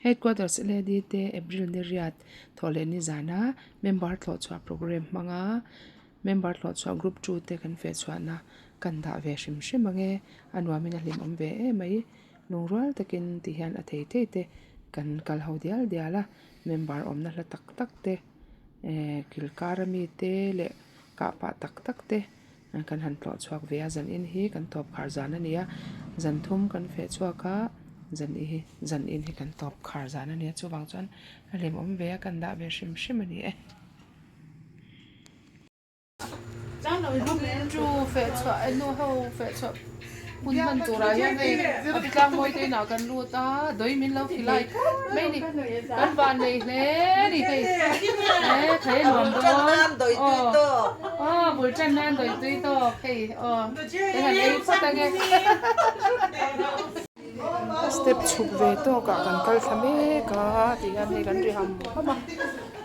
Headquarters LAD te April ni riat thawh leh ni zana member thlawh chhuah programme hmanga member thlawh chhuah group 2 te kan feh chhuahna kan dah ve hrim hrim ang e, a nuamin a hlimawm ve em mai. Lungrual takin ti hian a thei thei te kan kal ho dial dial a, member awmna hla tak tak te eh kilkar ami te leh kah pah tak tak te kan han tlawh chhuak ve a, zan in hi kan tawp khar zan a ni a, zan thum kan feh chhuak a, zan i hi zan in hi kan tawp khar zan a ni a, chuvang chuan a hlimawm ve a kan dah ve hrim hrim a ni e. Chu feh chhuah nu ho feh chhuah hun hman turah hian hei a pi tlang mawi te inah kan lut a dawi min lo khilai phut mai a ni kan van nei hle a ni hei he thei a nuam dawn aw aw bul tan nan dawi tui tawk hei aw kan han ei phawt ange step chhuk ve tawkah kan kal thla mek a ti hian hei kan ri ham ham a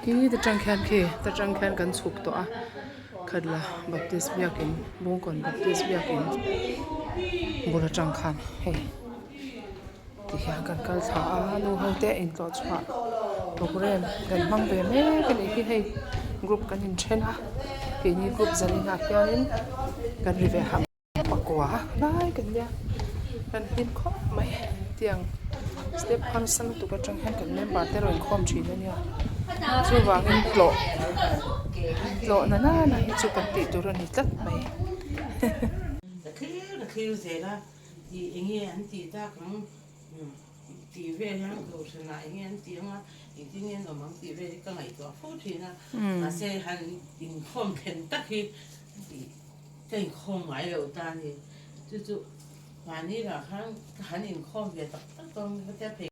khi ta tang khian khi ta tang khian kan chhuk tawh a khatla baptist biakin bawngkawn baptist biakin bul atang khan hei ti hian kan kal thla a nu ho te intlawh chhuah programme kan hmang ve mek a nih hi hei group kan inthen a keini group zaninah hianin kan ri ve ham. Pakua lai kan nia kan hlim khawp mai tiang step harsa lutuk atang hian kan member te rawn inkhawm thin a nia chuvangin tlawh tlawh na nana hi chu kan tih tur a ni tlat mai. Ka thlir ka thlir zel a tih enge an tih tak ang tih vel hian kohhran ah enge an tih ang a engtin nge an awm ang tih vel hi ka ngaihtuah fo thin a mahse han inkhawm thlen tak hi tih Ka inkhawm ngai lo ta a ni. Chu chu mahni lah khan ka han inkhawm ve tak tak dawn ka tia phei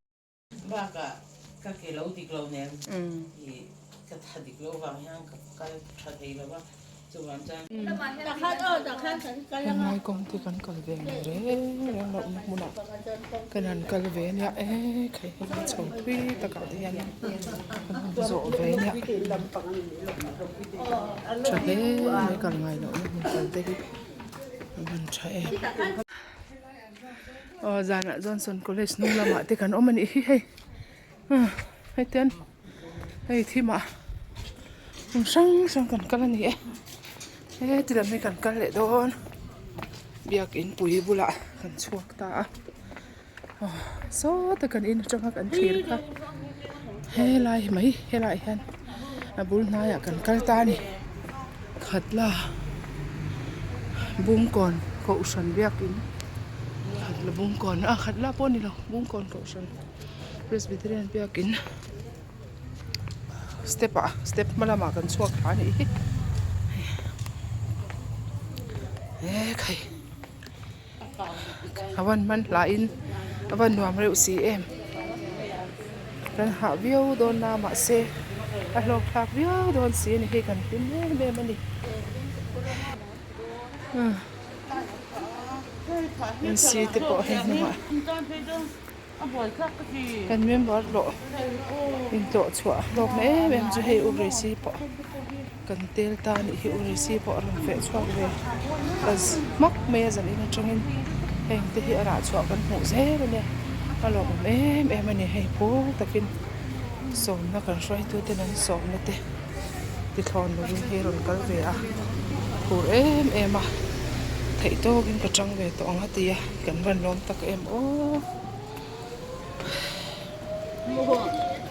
bakah ka ke lo dik lo nen ih ka tha dik lo vang hian ka kal tha thei lo va chuvang chuan. Helai kawng te kan kal ve mai reng reng loh na hmunah kan han kal ve ania e khai helai chho thui takah te hian kan han zawh ve ania. Tha hle mai kal ngai loh na hmun kal te hi a van tha em. Aw zanah Johnson College hnung lamah te kan awm a nih hi hei hei ten hei thimah hmun hrang hrang kan kal a ni e heti lam hi kan kal leh dawn biakin pui bulah kan chhuak ta a aw sawta kan in atanga kan thlir kha helai mai helaiah hian a bul hnaiah kan kal ta a ni khatla bungkawn kohhran biakin khatla bungkawn a khatla pawh a ni lo bungkawn kohhran presbyterian biakin step ah step hma lamah kan chhuak thla a nih hi ekhai. A van hman hlain a van nuam reuh si em kan hah viau dawn a mahse a hlawk thlak viau dawn si a ni hei kan hlim em em a ni nc te pawh hei hnungah kan member hlawh intlawh chhuah hlawk na em em chu hei u Gracie pawh kan tel ta anih hi u Gracie pawh a rawn feh chhuak ve ta hmak mai a zanin atangin heng te hi a rah chhuah kan hmuh zel a nia a lawmawm em em a ni hei phur takin sawmna kan hruaitu ten an sawmna te tithlawn lovin hei a rawn kal ve a phur em em a theih tawkin ka tang ve tawh ang a ti a kan rawn lawm tak em aw.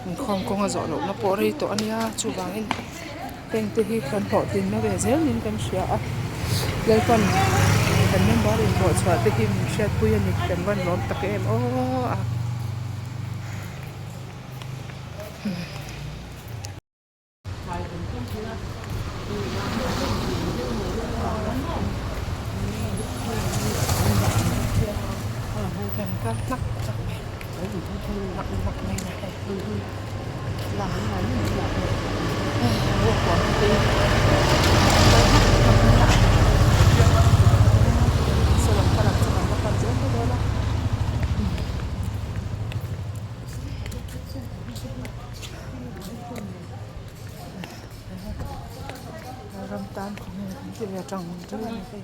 Inkhawm kawng a zawh lohna pawh rei tawh a nia chuvangin heng te hi kan hlawhtlinna ve zel niin kan hria a Lalpan kan member inhlawh chhuah te hi min hriatpui a ni kan van lawm tak em aw a. Kan kal hlak hlak mai hlak hlak mai na hei la hei ruahkuang te kal hlak hlak mai a saw lam kha lam chu kan va pan zel dawn a. Ram tan kawng nge kan ti ve tang tang a ni hei.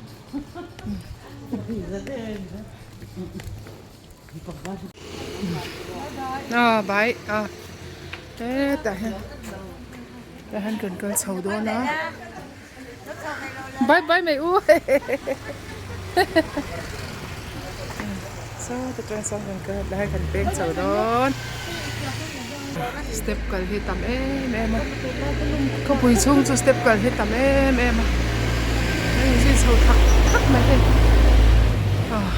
Ah bye ah hetah hian tah hian kan kal chho dawn a bye bye mai u sawta tang sawn kan kal tlai kan peng chho dawn step kal hi tam em em a khawpui chhung chu step kal hi tam em em a hei zui chho thak thak mai hei ah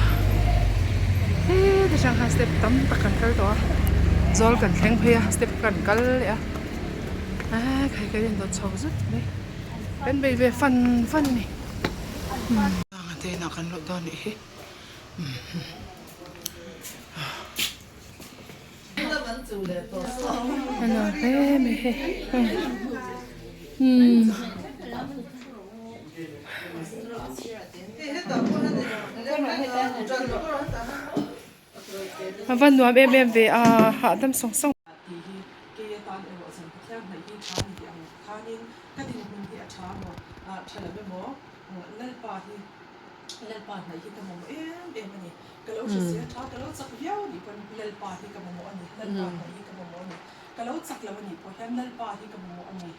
heti hrang khan step tam tak kan kal tawh a zawl kan thleng phei a step kan kal leh a ah khai kan indawt chho zut mai kan bei ve fan fan a ni a te inah kan luh dawn nih hi. A nuam hle mai hei umm a va nuam em em ve a hahdam sawng sawng. Tih hi kei atan erawh chuan Pathian hnaih hi tha ni tih ang khanin ka dinhmun hi a tha maw tha lo emaw Lalpa hi Lalpa hnaih hi ka mamawh em em a ni. Ka lo hre zel tha, ka lo chak viau a nih pawn Lalpa hi ka mamawh a ni, Lalpa hnaih hi ka mamawh a ni. Ka lo chak lo a nih pawh hian Lalpa hi ka mamawh a ni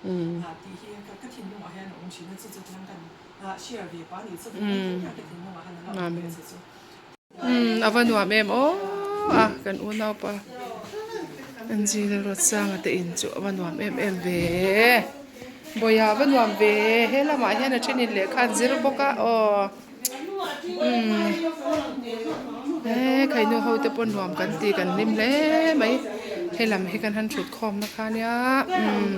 tih hi ka thinlungah hian a awm thin a, chu chu tiang kan share ve pah a nih chu hian ka thinlungah hian a la awm ve che chu. A va nuam em aw a kan unaupa Angie Lalruatsanga te in chu a va nuam em em ve. Bawiha va nuam ve he lamah hian a thenin lehkha an zir bawk a aw umm he khainu ho te pawh nuam kan ti kan hlim hle mai he lam hi kan han thut khawm na kha nia umm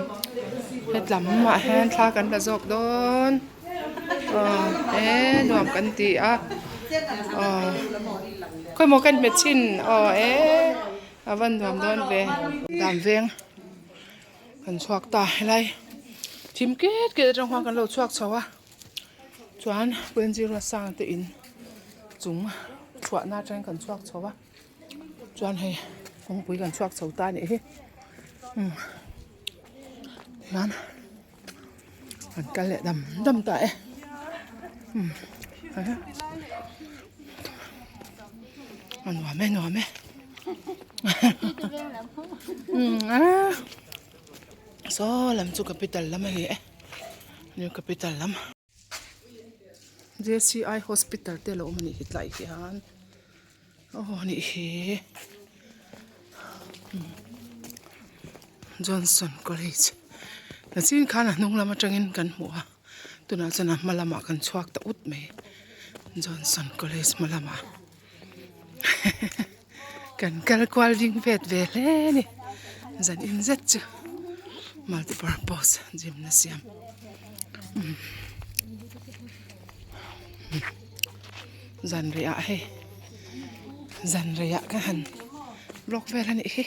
hetlam ah hian thla kan la zawk dawn aw he nuam kan ti a aw khawimaw kan hmet chhin aw e a va nuam dawn ve dan veng. Kan chhuak ta helai thim ket ket atang khuan kan lo chhuak chho a chuan Puenjira sang te in chung chhuahna atangin kan chhuak chho a chuan hei kawngpui kan chhuak chho ta a nih hi umm chuan kan kal leh dam dam ta e umm a nuam e nuam e. Saw lam chu capital lam a ni e new capital lam J_C_I hospital te a lo awm a nih hi tlai hian aw a nih hi Johnson college nachin khan a hnung lam atangin kan hmu a tunah chuan a hma lamah kan chhuak ta ut mai Johnson college hma lamah. Kan kal kual ding vet ve hle a ni zan in zet chu multi purpose gymnasium zan rei ah hei zan rei ah ka han vlog vel a nih hi.